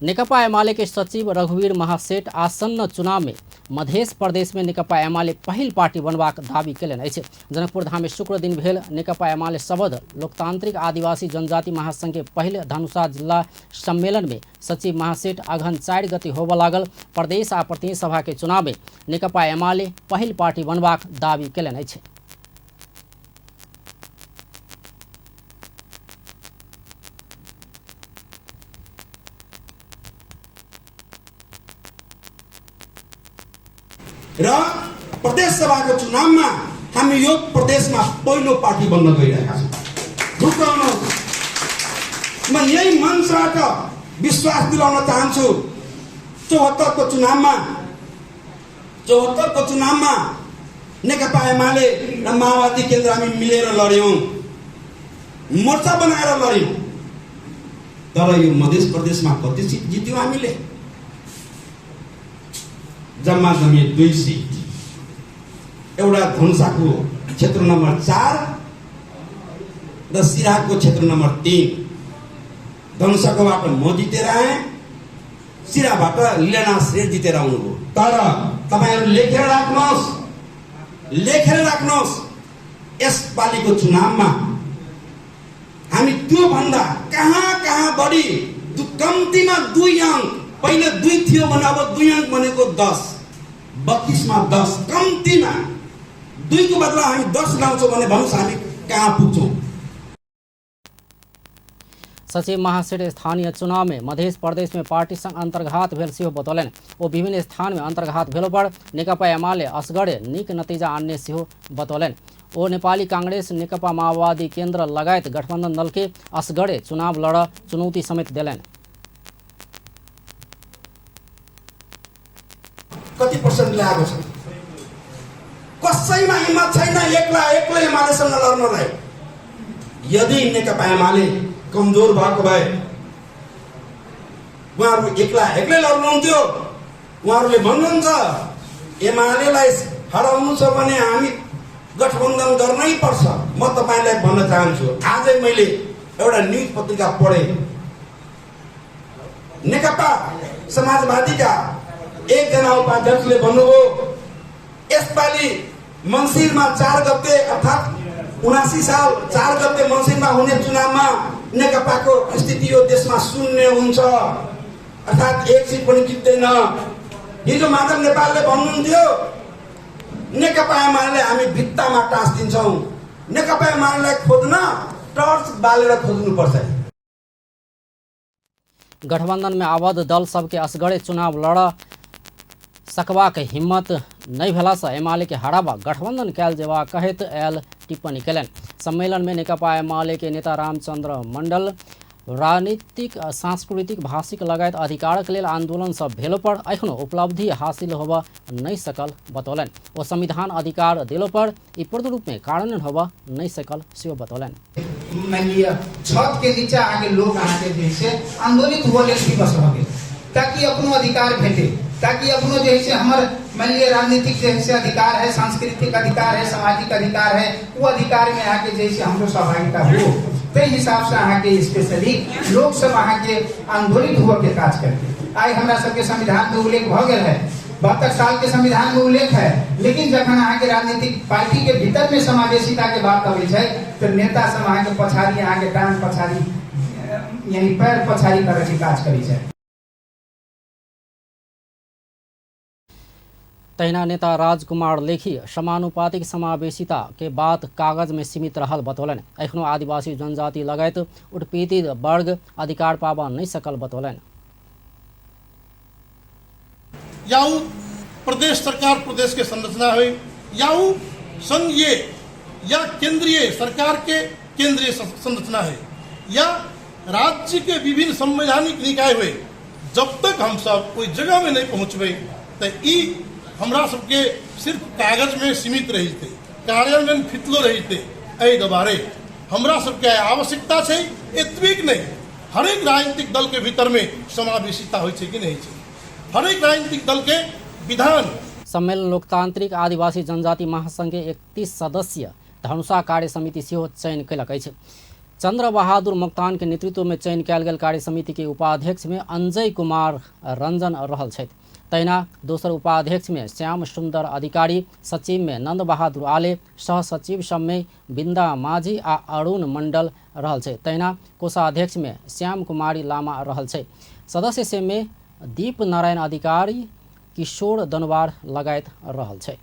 नेकपा एमाले के सचिव रघुवीर महासेठ आसन्न चुनाव में मधेश प्रदेश में नेकपा एमाले पहिल पार्टी बनबाक दावी केलनि अछि। जनकपुर धाम में शुक्र दिन भेल नेकपा एमाले सबद लोकतांत्रिक आदिवासी जनजाति महासंघ के पहिल धनुषा जिला सम्मेलन में सचिव महासेठ अगहन 4 गते होबय लागल प्रदेश आ प्रतिनिधि सभा के चुनाव में नेकपा एमाले पहिल पार्टी बनबाक दावी केलनि अछि। र प्रदेश सभाको चुनावमा हामी यो प्रदेशमा पहिलो पार्टी बन्न गइरहेका छौँ। ढुक्क हुनुहोस्। म यही मञ्चबाट विश्वास दिलाउन चाहन्छु, 74को चुनावमा नेकपा एमाले र माओवादी केन्द्र हामी मिलेर लड्यौँ, मोर्चा बनाएर लड्यौँ। तर यो मधेस प्रदेशमा कति सिट जित्यौँ हामीले? जम्मा जम्मी 2 सिट, एउटा धनुषाको क्षेत्र नम्बर 4 र सिराहाको क्षेत्र नम्बर 3। धनुषाकोबाट म जितेर आएँ, सिराहाबाट लीलानाथ श्रेष्ठ जितेर आउनुभयो। तर तपाईँहरू लेखेर राख्नुहोस्, लेखेर राख्नुहोस्, यसपालिको चुनावमा हामी त्योभन्दा कहाँ कहाँ बढी, कम्तीमा 2 अङ्क, पहिले 2 थियो भने अब 2 अङ्क भनेको 10, 32मा 10, कम्तीमा 2 को बदला हामी 10 ल्याउँछौँ भने भन्नुहोस् हामी कहाँ पुग्छौँ। सचिव महासेठ स्थानीय चुनाव में मध्य प्रदेश में पार्टी संग अंतर्घात भेल सेहो बतौलनि। ओ विभिन्न स्थान में अंतर्घात भेलो पर नेकपा एमाले असगरे नीक नतीजा आनने सेहो बतौलनि। ओ नेपाली कांग्रेस, नेकपा माओवादी केंद्र लगायत गठबंधन दल के असगरे चुनाव लड़ चुनौती समेत देलनि। कति पर्सेन्ट ल्याएको छ? कसैमा हिम्मत छैन एक्ला एक्लै एमालेसँग लड्नलाई। यदि नेकपा एमाले कमजोर भएको भए उहाँहरू एक्ला एक्लै लड्नुहुन्थ्यो। उहाँहरूले भन्नुहुन्छ एमालेलाई हराउनु छ भने हामी गठबन्धन गर्नै पर्छ। म तपाईँलाई भन्न चाहन्छु, आजै मैले एउटा न्युज पत्रिका पढेँ, नेकपा समाजवादीका एकजना उपाध्यक्षले भन्नुभयो यसपालि मङ्सिरमा 4 गते अर्थात् 79 साल 4 गते मङ्सिरमा हुने चुनावमा नेकपाको स्थिति यो देशमा शून्य हुन्छ, अर्थात् 1 सिट पनि जित्दैन। हिजो माधव नेपालले भन्नुहुन्थ्यो नेकपा एमाले हामी भित्तामा टाँस दिन्छौँ, नेकपा एमालेलाई खोज्न टर्च बालेर खोज्नुपर्छ। गठबंधन में आबद्ध दल सबके असगरे चुनाव लड़ सकबाक हिम्मत नहीं भेला से एमाले के हराबा गठबंधन कैल जेबा कहैत आयल टिप्पणी केलनि। सम्मेलन में नेकपा एमाले के नेता रामचंद्र मंडल राजनीतिक, सांस्कृतिक, भाषिक लगायत अधिकारक लेल आंदोलन सब भेलो पर एखनो उपलब्धि हासिल होबऽ नहीं सकल बतौलनि। ओ संविधान अधिकार देलो पर ई पूर्ण रूप में कार्यान्वयन होबऽ नहीं सकल सेहो बतौलनि। मान लिअ छत के नीचा अहाँके लोक अहाँके जे से आंदोलित हुअ लेल विवश भऽ गेल, ताकि अपनो अधिकार भेटे, ताकि अपनो जे है से हमर मान लिअ राजनीतिक जे है से अधिकार है, सांस्कृतिक अधिकार है, सामाजिक अधिकार है, वो अधिकार में अहाँके जे है से हमरो सहभागिता हो। ताहि हिसाब से अहाँके स्पेशली लोक सब अहाँके आंदोलित हुअ के काज करके आइ हमरा सबके संविधान में उल्लेख भऽ गेल है, 72 साल के संविधान में उल्लेख है, लेकिन जखन अहाँके राजनीतिक पार्टी के भीतर में समावेशिता के बात अबै छै तऽ नेता सब अहाँके पछाड़ी, अहाँके टांग पछाड़ी यानी पैर पछाड़ी करै के काज करै छै। तहिना नेता राजकुमार लेखी समानुपातिक समावेशिता के बात कागज में सीमित रहल बतौलनि। एखनो आदिवासी जनजाति लगायत उत्पीड़ित वर्ग अधिकार पाबऽ नहीं सकल बतौलनि। या उ प्रदेश सरकार प्रदेश के संरचना हुई, या उ संघीय या केंद्रीय सरकार के केंद्रीय संरचना है, या राज्य के विभिन्न संवैधानिक निकाय हुए, जब तक हम सब कोई जगह में नहीं पहुँचबे तो ई हमरा सबके सिर्फ कागज में सीमित रही थे, कार्यान्वयन फितलो रही थे। एहि दुआरे हमरा सबके आवश्यकता छै एतबीक नहीं, हरेक राजनीतिक दल के भीतर में समावेशिता होइ छै कि नहीं छै, हरेक राजनीतिक दल के विधान। सम्मेलन लोकतांत्रिक आदिवासी जनजाति महासंघ के 31 सदस्यीय धनुषा कार्य समिति सेहो चयन कयलक अछि। चंद्र बहादुर मोक्तान के नेतृत्व में चयन कयल गेल कार्य समिति के उपाध्यक्ष में अंजय कुमार रंजन रहल छथि। तहिना दोसर उपाध्यक्ष में श्याम सुंदर अधिकारी, सचिव में नंद बहादुर आले, सह सचिव सब में बिंदा माझी आ अरुण मंडल रहल छै। तहिना कोषाध्यक्ष में श्याम कुमारी लामा रहल छै। सदस्य से में दीप नारायण अधिकारी, किशोर दनवार लगायत रहल छै।